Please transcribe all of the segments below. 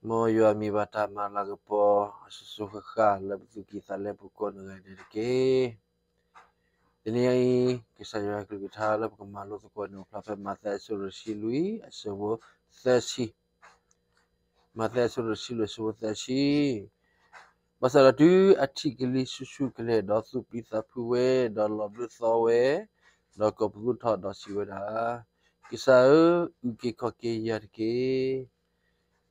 မ်ယွၤမံၤဘၣ်တၢ်မၤလၤကပီၤ အစိၤစိၤဃၣ်ဃၣ်လၢပသူၣ်ကံၢ်သးလဲပူၤကိးနီၢ်ဂၤဒဲးတက့ၢ်. တနံၤအံၤ ကစၢ်ယွၤကလုၢ်ကထါလၢပကမၤလိသကိးန့ၣ် အိၣ်ဖျါဖဲမးသဲအဆၢဒိၣ်တဆံလွံၢ်အဆၢဖိသၢဆံ, မးသဲအဆၢဒိၣ်တဆံလွံၢ်အဆၢဖိသၢဆံ, ဘၣ်ဆၣ်ဒီးတုၤအထံၣ်ကလံၤဆူၣ်ဆူၣ်ကလဲာ် ဒီးသူၣ်ပျံၤသးဖုးဝဲ, ဒီးလီၤဘျၢသီဝဲ, ဒီးကိးပသူထီၣ်ဒီးစံးဝဲဒၣ်, ကစၢ်ဧၢ, အုၣ်က့ၤခီၣ်က့ၤယၤတက့ၢ်.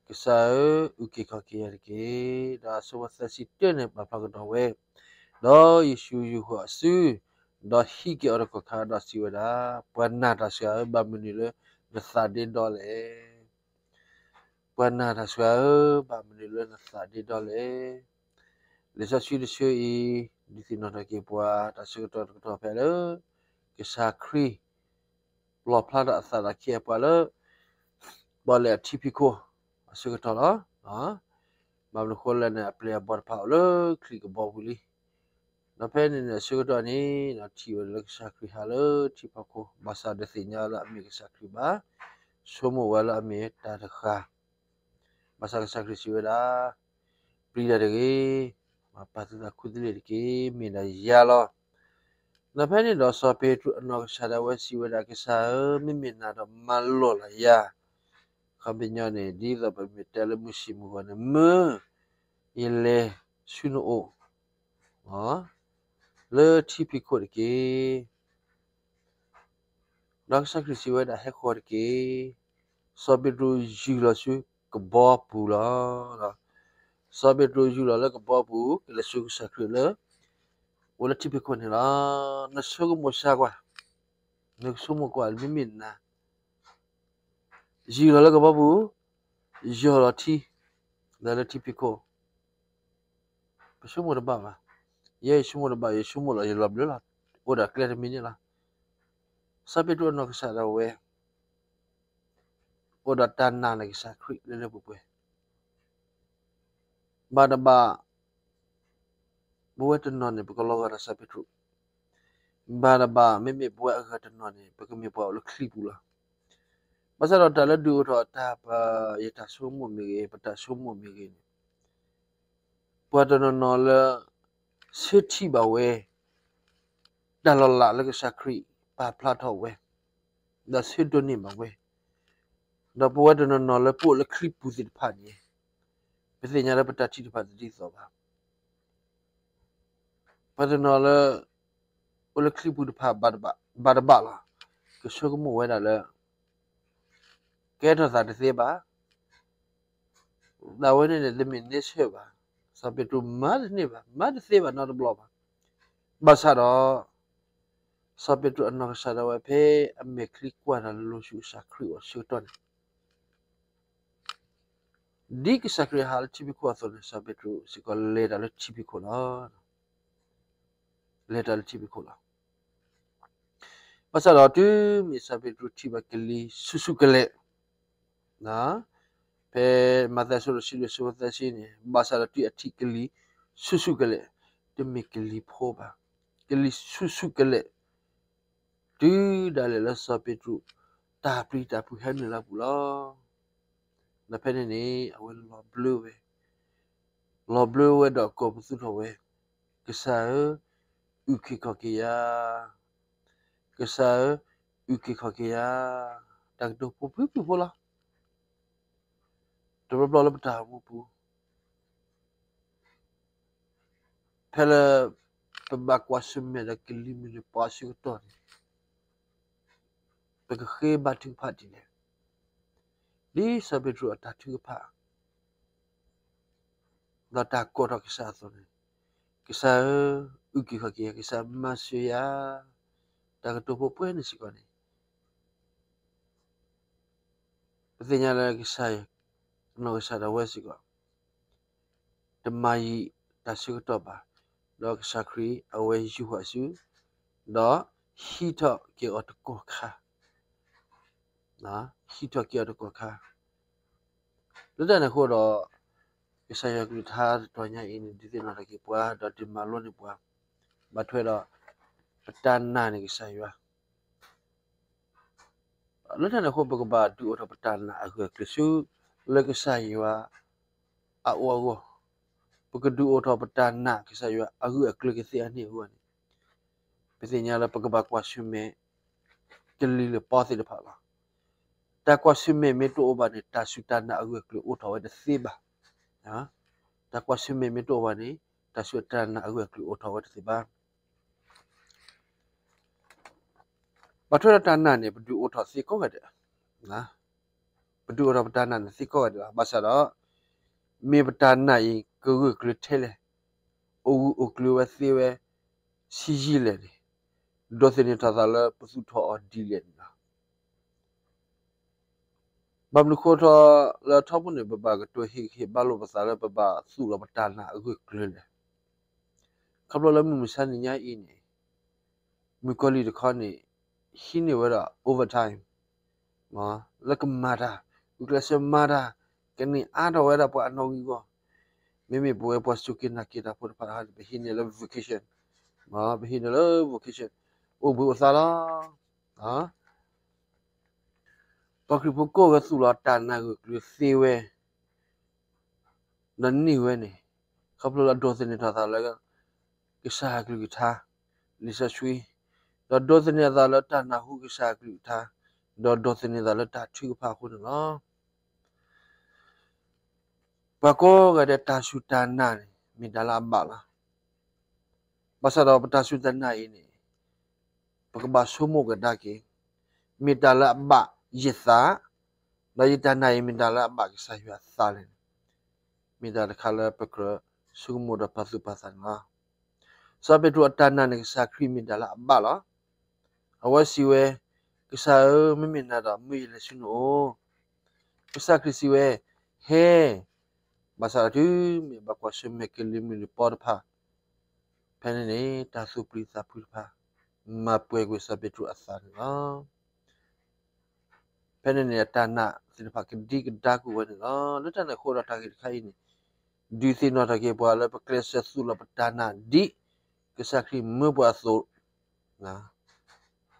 ကစၢ်ဧၢ, အုၣ်က့ၤခီၣ်က့ၤယၤတက့ၢ်. ဒီးအဆၢဖိသၢဆံတၢန့ၣ် ပာ်ဖျါကဒီးဝဲ, ဒီးယ့ၣ်ၡူးယူာ်ဃီၤအစု, ဒီးဟံးက့ၤအီၤတကီၢ်ခါ ဒီးစံးဝဲဒၣ်, ပှၤနာ်တၢ်စှၤဧၢ, ဘၣ်မနုၤလၢနသးဒ့ဒီလဲၣ်. ပှၤနာ်တၢ်စှၤဧၢ, ဘၣ်မနုၤလၢနသးဒ့ဒီလဲၣ်. လံာ်စီဆှံတဆၢအံၤ ဒုးသ့ၣ်နီၣ်ထီၣ်က့ၤပှၤတၢ်ဆၢကတီၢ်တကတီၢ်ဖဲလၢ ကစၢ်ခရံာ် လီၣ်ဖျါထီၣ်အသးဒီးအခ့အပှၤလၢ ပီၣ်လဲၣ်အထံဖံးခိၣ်အဆၢကတီၢ်လီၤ. ဘၣ်မနုၤဃိလဲၣ်န့ၣ် အပျဲၢ်အဘီၣ်တဖၣ်အိၣ်လၢချံၣ်ကဘီပူၤလံ. ဒီးဖဲန့ၣ်န့ၣ် အဆၢကတီၢ်န့ၣ် ထံၣ်ဝဲဒၣ်လၢကစၢ်ခရံာ်ဟးလၢထံဖီခိၣ် ဘၣ်ဆၣ်ဒီးသ့ၣ်ညါလၢအမ့ၢ်ကစၢ်ခရံာ်ဘၣ်, ဆိကမိၣ်ဝဲလၢအမ့ၢ်တၢ်တဂၤ ဘၣ်ဆၣ်ကစၢ်ခရံာ်စံးဝဲဒၣ်, ပျံၤတၢ်တဂ့ၤ, မၤပာ်သုသးခူသလုးတက့ၢ်, မ့ၢ်ဒၣ်ယၤလီၤ. ဒီးဖဲန့ၣ်ဒီးစီၤပ့းတရူးအနီၢ်ကစၢ်ဒၣ်ဝဲစံးဝဲဒၣ်, ကစၢ်ဧၢ, မ့မ့ၢ်နၤဒီးမၤလိာ်လၢယၤ. အခီပညီန့ၣ် ဒ်သိးပမ့ၢ်တဲလၢမုၢ်ဆ့ၣ်မုၢ်ဂီၤန့ၣ်, မၢယလဲၤဆူနအိၣ် လၢထံဖံးခိၣ်တက့ၢ်. ဒီးကစၢ်ခရံာ်စံးဝဲဒၣ်, ဟဲဃီၤတက့ၢ်. စီၤပ့းတရူးယူၢ်လီၤဆူကဘီပူၤလီၤ. စီၤပ့းတရူးယူၢ်လီၤလၢကဘီပူၤ ကလဲၤဆူကစၢ်ခရံာ်လၢ အိၣ်လၢထံဖံးခိၣ်န့ၣ်လီၤ. နဆိကမိၣ်စၢ်ကွၢ်, နကဆိကမိၣ်ကွၢ် မ့မ့ၢ်နၤ ယူၢ်လီၤလၢကဘီပူၤ, ယီၢ်လီၤထံ, ဒီးလၢထံဖံးခိၣ်, ပဆိကမိၣ်တဘၣ်ဘၣ်. ယဲယဆိကမိၣ်တဘၣ်, ယဆိကမိၣ်လီၤ ယလီၤဘျၢလီၤ, အိၣ်ဒီးကျဲတမံၤန့ၣ်လီၤ. စီၤပ့းတရူးအနီၢ်ကစၢ်ဒၣ်ဝဲ အိၣ်ဒီးတၢ်နာ်န့ၣ်ကစၢ်ခရံာ်လၢလၢပှဲၤပှဲၤ ဘၣ်တဘၣ် ပဝဲတနီၤန့ၣ် ပကလီၤဂာ်ဒီးစီၤပ့းတရူး, ဘၣ်တဘၣ် မ့မ့ၢ်ပဝဲအဂၤတနီၤန့ၣ် ပကမ့ၢ်ပှၤအိၣ်လၢချံပူၤလီၤ. ဘၣ်ဆၣ်ဒီးတၢ်လၢဒုးအိၣ်ထီၣ်တၢ်ပ ယတၢ်ဆိကမိၣ်မ့ၢ်ဂ့ၤ ပတၢ်ဆိကမိၣ်မ့ၢ်ဂ့ၤန့ၣ် ပှၤတနီၤနီၤလၢ ဆၢထံၣ်ဘၣ်ဝဲ တၢ်လီၤလးလၢကစၢ်ခရံာ်ပာ်ဖျါထီၣ်ဝဲ, ဒီးဆၢဒိးန့ၢ်ဘၣ်ဝဲ, ဒီးပဝဲတနီၤနီၤလၢပအိၣ်လၢချံပူၤသ့ၣ်တဖၣ်န့ၣ် ပသ့ၣ်ညါလၢပတၢ်ထံၣ်တဖၣ်တဒ်သိးဘၣ်. ပှၤတနီၤလၢ အိၣ်လၢချံပူၤတဖၣ် ဘၣ်တဘၣ်လီၤ. ကဆိကမိၣ်ဝဲဒၣ်လၢ ကဲထီၣ်သးတသ့ဘၣ်, ဒၣ်ဝဲန့ၣ်န့ၣ် တမ့ၢ်န့ဆၢၣ်ဘၣ်. စီၤပ့းတရူးမၤတန့ၢ်ဘၣ်, မၤတသ့ဘၣ်နီတဘျီဘၣ်. ဘၣ်ဆၣ်ဒီး စီၤပ့းတရူးအနီၢ်ကစၢ်ဒၣ်ဝဲ ဖဲအမဲာ်ချံကွၢ်တၢ်လၢလီၤဆူကစၢ်ခရံာ်အဆၢကတီၢ်န့ၣ် ဒ်ကစၢ်ခရံာ်ဟးလၢထံဖံးခိၣ်အသိးန့ၣ် စီၤပ့းတရူးစ့ၢ်ကီးလဲၤတၢ်လၢထံဖံးခိၣ်လီၤ. လဲၤတၢ်လၢထံဖံးခိၣ်လီၤ. ဘၣ်ဆၣ်ဒီးတုၤမ့ၢ်စီၤပ့းတရူးထံၣ်ဘၣ်ကလံၤဆူၣ်ဆူၣ်ကလဲာ်, ဖဲမးသဲအဆၢဒိၣ်တဆံလွံၢ်အဆၢဖိသၢဆံန့ၣ် ဘၣ်ဆၣ်ဒီးတုၤအထံၣ်ကလံၤဆူၣ်ဆူၣ်ကလဲာ်, တမ့ၢ်ကလံၤဖိဘၣ်, ကလံၤဆူၣ်ဆူၣ်ကလဲာ် တုၤဒၣ်လဲာ်လၢစီၤပ့းတရူး တၢ်ပျံၤတၢ်ဖုးဟဲနုာ်လၢအပူၤလီၤ. ဒီးဖဲန့ၣ်န့ၣ် အဝဲလီၤဘျၢဝဲ, လီၤဘျၢဝဲဒီးကိးပသူထီၣ်ဝဲ, ကစၢ်ဧၢ, အုၣ်က့ၤခီၣ်က့ၤယၤ, ကစၢ်ဧၢ, အုၣ်က့ၤခီၣ်က့ၤယၤ, တၢ်ကတိၤဖိဖုဖုဖိလီၤ. တဘျီဘျီလၢပတၢ်အိၣ်မူပူၤ ဖဲလၢ ပဘၣ်ကွၢ်ဆၢၣ်မဲာ်ဒီးကလံၤမုၢ်နံၤပှၤအဆၢကတီၢ်န့ၣ် ပကဃ့ဘါထုကဖၣ်ဒ်လဲၣ်. ဒ်စီၤပ့းတရူးအတၢ်ထုကဖၣ် ဒီးတၢ်ကိးထီၣ်ကစၢ်အသိးန့ၣ်, ကစၢ်ဧၢ, အုၣ်က့ၤခီၣ်က့ၤယၤ, ကစၢ်မၤစၢၤယၤ, တၢ်ကတိၤဖိပှဲၤန့ၣ်စ့ၢ်ကီးန့ၣ် ပသ့ၣ်ညါလၢကစၢ်ယွၤ နီၢ်ကစၢ်ဒၣ်ဝဲစ့ၢ်ကီး တမၤယံာ်တၢ်ဆၢကတီၢ်ဘၣ်, ဒီးကစၢ်ခရံာ်အဝဲယူာ်ဃီၤအစု, ဒီးဟံးထီၣ်က့ၤအီၤတကီၢ်ခါ, ဟံးထီၣ်က့ၤအီၤတကီၢ်ခါ. လၢတၢ်န့ၣ်အဃိဒီး ကစၢ်ယွၤကလုၢ်ကထါတတီၤညါအံၤန့ၣ် ဒုးသ့ၣ်နီၣ်ထီၣ်က့ၤပှၤ ဒီးဒုးမၤလိန့ၢ်ပှၤ ဘၣ်ထွဲဒီး ပတၢ်နာ်န့ၣ်ကစၢ်ယွၤ လၢတၢ်န့ၣ်အဃိ ပကဘၣ်ဒုးအိၣ်ထီၣ်ပတၢ်နာ်အဂၢၢ်အကျၢၤဆူ လၢကစၢ်ယွၤ အအိၣ်အဂီၢ်, ပကဒုးအိၣ်ထီၣ်ပတၢ်နာ်ကစၢ်ယွၤအဂၢၢ်အကျၢၤကသ့အန့ၣ်အဂီၢ်န့ၣ်, ပသ့ၣ်ညါလၢပကဘၣ်ကွၢ်ဆၢၣ်မဲာ် ကလံၤလၢပီသ့ၣ်တဖၣ်လီၤ. တၢ်ကွၢ်ဆၢၣ်မဲာ်မ့ၢ်တအိၣ်ဘၣ်န့ၣ် တၢ်စူၢ်တၢ်နာ်အဂၢၢ်အကျၢၤအိၣ်ထီၣ်ဝဲတသ့ဘၣ်. တၢ်ကွၢ်ဆၢၣ်မဲာ်မ့ၢ်တအိၣ်ဘၣ်န့ၣ် တၢ်စူၢ်တၢ်နာ်အဂၢၢ်အကျၢၤအိၣ်ထီၣ်ဝဲတသ့ဘၣ်. ဘၣ်ထွဲဒီးတၢ်နာ်န့ၣ် ပဒုးအိၣ်ထီၣ်သ့ကိးဂၤဒဲး, ပဒုးအိၣ်ထီၣ်ပတၢ်နာ်န့ၣ်သ့ကိးဂၤဒဲးလီၤ. ဘၣ်ဆၣ်ဒီး မ့ၢ်ပတၢ်နာ်အံၤကဂၢၢ်ကျၢၤထဲလဲၣ်, အိၣ်ဂၢၢ်အိၣ်ကျၢၤဝဲသ့ဝဲဆံးယံာ်လဲၣ်န့ၣ်, ဒိးသန့ၤထီၣ်သးလၢပသူၣ်ထီၣ်အီၤဒ်လဲၣ်န့ၣ်လီၤ. ဘၣ်မနုၤဃိထီၣ်လၢထီဘိန့ၣ် ပဘၣ်ကတိၤဟ့ၣ်ဂံၢ်ဟ့ၣ်ဘါလိာ်ပသးလၢပဘၣ်သူၣ်လီၤပတၢ်နာ်အဂၢၢ်ကျၢၤလဲၣ်. ခီဖျိလၢမုၢ်မဆါနံၤညါအံၤန့ၣ် မုၣ်ကီၤလံၢ်တခီန့ၣ် ဟံးန့ၢ်ဝဲဒၣ် overtime လၢကမၤတၢ်, ဂုာ်ကျဲးစၢးမၤတၢ်, ကန့ၢ်အါထီၣ်ဝဲဒၣ်ပှၤအနီၣ်ဂံၢ်အဂီၢ်, မ့မ့ၢ်ပဝဲပှၤစူၢ်က့ၤနာ်က့ၤတၢ်ဖိတဖၣ်န့ၣ် ပဟံးန့ၢ်လၢ vacation, ပဟံးန့ၢ်လၢ vacation အိၣ်ဘှံးအိၣ်သါလီၤ. ပှၤခရံာ်ဖိကိးဂၤသူၣ်လီၤတၢ်နာ်ဂၢၢ်ကျၢၤသ့ဝဲ ဒီးန့ၢ်ဝဲန့ၣ် ခီဖျိလၢအဒိးသန့ၤထီၣ်သးလၢ ကစၢ်အကလုၢ်ကထါ, လံာ်စီဆှံ, ဒီးဒိးသန့ၤအသးလၢတၢ်နၢ်ဟူကစၢ်အကလုၢ်ကထါ, ဒီးဒိးသန့ၤသးလၢတၢ်ထုကဖၣ်အဃိန့ၣ်လီၤ. ပှၤကိးဂၤဒဲးတၢ်စူၢ်တၢ်နာ်န့ၣ် မ့ၢ်တၢ်လၢအဘၣ်လီၤ. ဘၣ်ဆၣ်ဒီးပတၢ်စူၢ်တၢ်နာ်အံၤန့ၣ် ပကဘၣ်ဆိကမိၣ်ကဒါက့ၤ, မ့ၢ်တၢ်လၢအဘၣ်ယသး, ဒီးယတၢ်နာ်အံၤမ့ၢ်တၢ်လၢအဘၣ်ကစၢ်ယွၤအသးလဲၣ်န့ၣ်, မ့ၢ်တၢ်တခါလၢပကြၢးဆိကမိၣ်ဒီးပာ်သူၣ်ပာ်သးန့ၣ်လီၤ. စီၤပ့းတရူးအတၢ်နာ်န့ၣ် ကစၢ်ခရံာ်မ့ၢ်တၢ်လၢအဘၣ်လီၤ. အဝဲစံးဝဲ, ကစၢ်ဧၢ, မ့မ့ၢ်နၤဒီး မၢယလဲၤဆူနအိၣ်. ကစၢ်ခရံာ်စံးဝဲ, ဟဲ, ဘၣ်ဆၣ်ဒီးတုၤမ့ၢ်ဘၣ်ကွၢ်ဆၢၣ်မဲာ်ကလံၤမုၢ်လံၤပီတဖၣ်, ဖဲန့ၣ်န့ၣ် တၢ်သူၣ်ပျံၤသးဖုးတဖၣ် မၤပှဲၤကွံာ်စီၤပ့းတရူးအသးန့ၣ်လီၤ. ဖဲန့ၣ်န့ၣ် အတၢ်နာ်သ့ၣ်တဖၣ်ကဒံကဒါကွံာ်ဝဲန့ၣ်လီၤ. လၢတၢ်န့ၣ်အဃိဒီးတၢ်ဂ့ၢ်တခါအံၤန့ၣ် ဒုးသ့ၣ်နီၣ်ထီၣ်က့ၤပှၤလၢပကျဲးစၢးသူၣ်လီၤပတၢ်နာ်ဒ် ကစၢ်ခရံာ်မၢပှၤအသိး,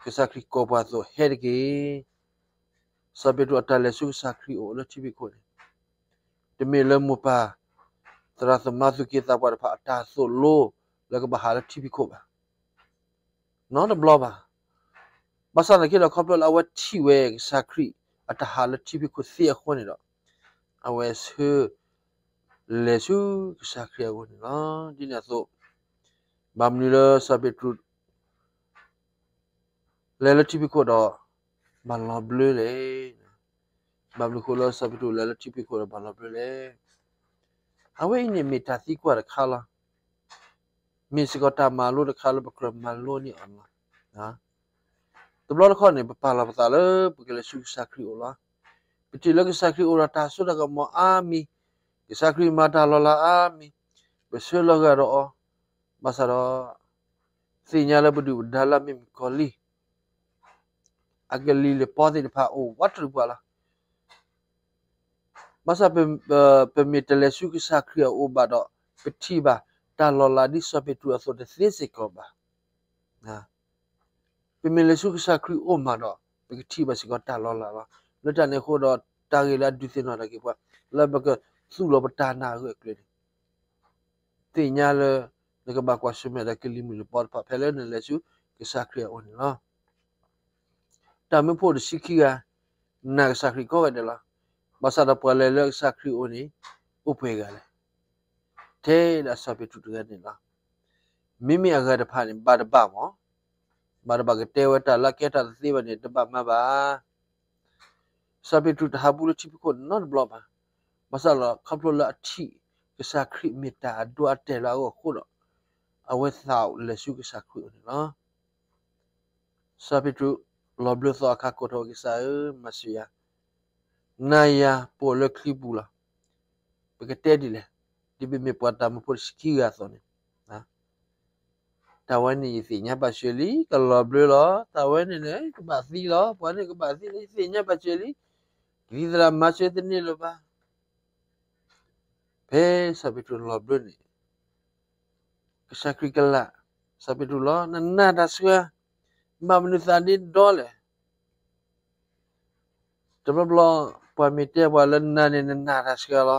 ကစၢ်ခရံာ်ကိးပှၤအသိး ဟဲတက့ၢ်. စီၤပ့းတရူးအတၢ်လဲၤဆူကစၢ်ခရံာ်အအိၣ်လၢထံဖံးခိၣ်န့ၣ် တမ့ၢ်လၢမိၢ်ပၢ် သရၣ်သမါသူၣ်က့သးပှၢ်တဖၣ်အတၢ်သိၣ်လိလၢကဘၣ်ဟးလၢထံဖံးခိၣ်ဘၣ်. နီတဘျီဘၣ်. ဘၣ်ဆၣ်သနာ်က့ဒီးခီဖျိလၢအဝဲထံၣ်ဝဲကစၢ်ခရံာ်အတဟးလၢထံဖံးခိၣ်သ့အဃိန့ၣ်ဒီး အဝဲဆၢ လဲၤဆူကစၢ်ခရံာ်အအိၣ်န့ၣ်လီၤ. ဒ်န့ၣ်အသိး ဘၣ်မနုၤလၢစီၤပ့းတရူး လဲၤလၢထံဖံးခိၣ်ဒီး ဘၣ်လီၤဘျၢလဲၣ်. ဘၣ်မနုၤအဃိလၢစီၤပ့းတရူးလဲၤလၢထံဖံးခိၣ်ဒီးဘၣ်လီၤဘျၢလဲၣ်. အဝဲအံၤန့ၣ်မ့ၢ်တၢ်သံကွၢ်တခါလီၤ. မ့ၢ်စ့ၢ်ကီးတၢ်မၤလိတခါလၢပကြၢးမၤလိန့ၢ်အီၤလီၤ. တဘျီတခီၣ်န့ၣ် ပပာ်လီၤပသးလၢပကလဲၤဆူကစၢ်ခရံာ်အအိၣ်လီၤ. ပထံၣ်လၢကစၢ်ခရံာ်အိၣ်ဒီးတၢ်စိတၢ်ကမီၤအါမံၤ, ကစၢ်ခရံာ်မၤတၢ်လီၤလးအါမံၤ, ပဆၢလီၤဂာ်ဒီးအီၤ, ဘၣ်ဆၣ်ဒီး သ့ၣ်ညါလၢပဒုၣ်ပဒါလၢအမ့ၢ်မုၣ်ကီၤလံၢ် အကလံၤလၢပီသ့ၣ်တဖၣ်အိၣ်ဝးတရံးပှၤလီၤ. ဘၣ်ဆၣ် ပမ့ၢ်တလဲၤဆူကစၢ်ခရံာ်အအိၣ်ဘၣ်ဒီး ပထံၣ်ဘၣ်တၢ်လီၤလးဒ်စီၤပ့းတရူးအသိးတသ့စ့ၢ်ကီးဘၣ်. ပမ့ၢ်လဲၤဆူကစၢ်ခရံာ်အအိၣ်မးဒီး ပကထံၣ်ဘၣ်စ့ၢ်ကီးတၢ်လီၤလးလီၤ. လၢတၢ်န့ၣ်အဃိဒီး တၢ်ဂ့ၢ်လၢအဒုးသ့ၣ်နီၣ်ထီၣ်က့ၤပှၤ လၢပကသူၣ်လီၤပတၢ်နာ်အဂၢၢ်အကျၢၤန့ၣ် သ့ၣ်ညါလၢ နကဘၣ်ကွၢ်ဆၢၣ်မဲာ်ဒီးကလံၤမုၢ်လံၤပီတဖၣ် ဖဲလၢနလဲၤဆူကစၢ်ခရံာ်အအိၣ်န့ၣ်လီၤ. တၢ်မၢဖိတဆံခံဂၤ နာ်ကစၢ်ခရံာ်ကိးဂၤဒဲးလီၤ. ဘၣ်ဆၣ်ဒီးပှၤလဲၤလၢကစၢ်ခရံာ်အအိၣ်န့ၣ် အိၣ်ပှဲၤဂၤလဲၣ်. ထဲဒၣ်စီၤပ့းတရူးတဂၤန့ၣ်လီၤ. မ့မ့ၢ်အဂၤတဖၣ်န့ၣ် ဘၣ်တဘၣ်မး, ဘၣ်တဘၣ်ကတဲဝဲတၢ်လၢအကဲတၢ်တသ့ဘၣ်န့ၣ် တဘၣ်မၤဘၣ်. စီၤပ့းတရူးတဟးဘူးလၢထံဖံးခိၣ်နီတဘျီဘၣ်. ဘၣ်ဆၣ်ဒီးခီဖျိလၢအထံၣ်ကစၢ်ခရံာ်မ့ၢ်တၢ်အဒိအတဲာ်လၢအဂီၢ်အဃိဒီး အဝဲသးအိၣ်လဲၤဆူကစၢ်ခရံာ်အအိၣ်န့ၣ်လီၤ. စီၤပ့းတရူး လီၤဘျၢသီအခါကိးထီၣ်ဝဲကစၢ်ဧၢ, မၤစၢၤယၤ, နၤယၤပအိၣ်လၢချံပူၤလီၤ. ပကတဲဒ်လဲၣ်, ဒ်ပမ့ၢ်ပှၤတၢ်မၢဖိတဆံခံဂၤအသိးန့ၣ် တၢ်ဝဲန့ၣ်ယသ့ၣ်ညါဘၣ်စၢၤလံ ကလီၤဘျၢလီၤ. တၢ်ဝဲန့ၣ်န့ၣ် ကဘၣ်သံလီၤ. ပှၤန့ၣ်ကဘၣ်သံလီၤ ယသ့ၣ်ညါဘၣ်စၢၤလံ. ကသံၣ်သရၣ်မၤစၢၤတန့ၢ်လၢၤဘၣ်. ဖဲစီၤပ့းတရူးလီၤဘျၢန့ၣ် ကစၢ်ခရံာ်ကလၢ် စီၤပ့းတရူးလီၤ. နနာ်တၢ်ဆှၢ, ဘၣ်မနုၤသးဒ့ဒီလဲၣ်. တဘျီဘျီ ပှၤမ့ၢ်တဲပှၤလၢနၤန့ၣ်နနာ်တၢ်ဆှၢလီ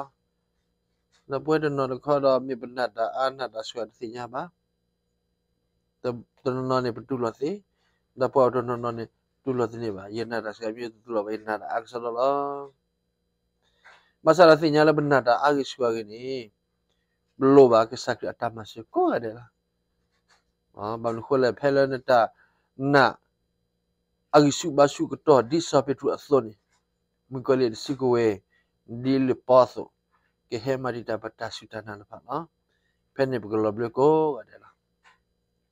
ၤ. ဒီးပဝဲတနီၤတခီဒီး မ့ၢ်ပနာ်တၢ်အါနာ်တၢ်စှၤတသ့ၣ်ညါဘၣ်. တနီၤနီၤန့ၣ် ပတူၢ်လိာ်သ့, ဒီးပှၤတနီၤနီၤန့ၣ် တူၢ်လိာ်တန့ၢ်ဘၣ်. ယနာ်တၢ်စှၤမ့ၢ်တတူၢ်လိာ်ဘၣ် ယနာ်တၢ်အါကစီဒီလီၤ. ဘၣ်ဆၣ်ဒီးသ့ၣ်ညါလၢပနာ်တၢ်အါဂ့ၤဆူၣ်အါဂ့ၤန့ၣ် ပလိၣ်ဘၣ်ကစၢ်ခရံာ်အတၢ်မၤစၢၤကိးဂၤဒဲးလီၤ. ဘၣ်မနုၤဃိလဲၣ် ဖဲလၢနတၢ်နာ် အဂံၢ်ဆူၣ်ဘါဆူၣ်ကတီၢ်ဒ်စီၤပ့းတရူးအသိးန့ၣ်, မုၣ်ကီၤလံၢ်တစုကဝဲၤ ဒ်လံာ်ပီအသိး ကဟဲမၤတံာ်တာ်ပတၢ်စူၢ်တၢ်နာ်တဖၣ်လီၤ. ဖဲန့ၣ်ပကလီၤဘျၢကိးဂၤဒဲးလီၤ.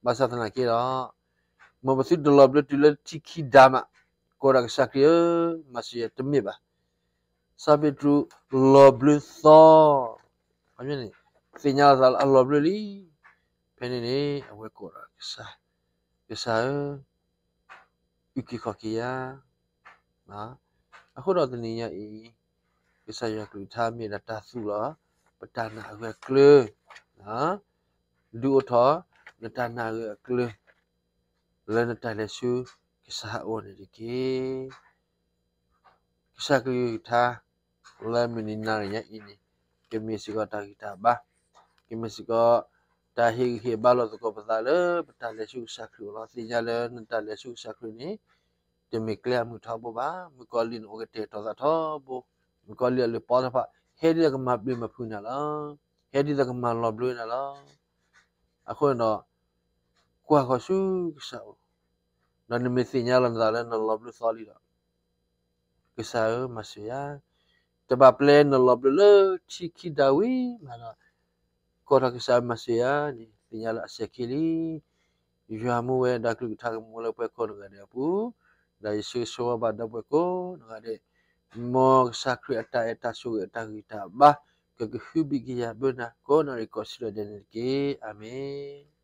ဘၣ်ဆၣ်သနာ်က့ဒီး မ်ပသုတလီၤဘျၢတုၤလၢထံခံဒါမး, ကိးဒီးကစၢ်ခရံာ်ဧၢ, မၤစၢၤယၤတမ့ၢ်ဘၣ်. စီၤပ့းတရူးလီၤဘျၢသီ, န့ၣ် သ့ၣ်ညါလီၤသးလၢအလီၤဘျၢလံ. ဖဲန့ၣ်န့ၣ် အဝဲကိးဒီးကစၢ်, ကစၢ်ဧၢ, အုၣ်က့ၤခီၣ်က့ၤယၤ. အဃိဒီးတနံၤညါအံၤ ကစၢ်ယွၤကလုၢ်ကထါမ့ၢ်ဒၣ်တၢ်သူၣ်လီၤ ပတၢ်နာ်အဂၢၢ်အကျၢၤ, ဒုးအိၣ်ထီၣ်နတၢ်နာ်အဂၢၢ်အကျၢၤ လၢနတၢ်လဲၤဆူကစၢ်အအိၣ်န့ၣ်တက့ၢ်. ကစၢ်ကလုၢ်ကထါ လၢမုၢ်နံၤနၤလၢညါအံၤန့ၣ် ကမ့ၢ်စ့ၢ်ကီးတၢ်ဂံၢ်တၢ်ဘါ, ကမ့ၢ်စ့ၢ်ကီး တၢ်ဟ့ၣ်ဂံၢ်ဟ့ၣ်ဘါလိာ်သကိးပသးလၢပတၢ်လဲၤဆူကစၢ်ခရံာ်အအိၣ်လီၤ. သ့ၣ်ညါလၢနတၢ်လဲၤဆူကစၢ်ခရံာ်န့ၣ် တမ့ၢ်ကျဲအမုာ်ထီဘိဘၣ်. မုၣ်ကီၤလံၢ်န့ၣ်အိၣ်ကတဲာ်ကတီၤသးထီဘိ, မုၣ်ကီၤလံၢ်အလံာ်ပီတဖၣ် ဟဲဒ်သိးကမၤပျံၤမၤဖုးနၤလီၤ. ဟဲဒ်သိးကမၤလီၤဘျၢနၤလီၤ. အဃိန့ၣ်ဒီး ကွၢ်ဃီၤဆူကစၢ်အအိၣ်, ဒီးနမ့ၢ်သ့ၣ်ညါလီၤနသးလၢနလီၤဘျၢသီလံဒီး ကစၢ်ဧၢ မၤစၢၤယၤ. တဘၣ်ပျဲနလီၤဘျၢလၢထံခံဒါဝံၤမးဒီး ကိးထီၣ်ကစၢ်ဧၢ မၤစၢၤယၤန့ၣ် သ့ၣ်ညါလၢအစဲးခံလံ. ယွၤမူဝဲဒီးကလုၢ်ကထါကမူလၢပှၤကိးဂၤဒဲးအပူၤ, ဒီးယဆၢဂ့ၤဆၢဝါဘၣ်ဒီပုၢ်ဝဲၢ်ကိးဂၤဒဲး, မ်ကစၢ်ခရံာ်အတၢ်အဲၣ်တၢ်ဆိၣ်ဂ့ၤအတၢ်ဂံၢ်တၢ်ဘါ ကကဟုဘံၣ်ကယာ်ဘၢနၤကိးနၣ်ရံၣ်ကိးဆံးဒဲးန့ၣ်တက့ၢ်. အၤမ့ၣ်.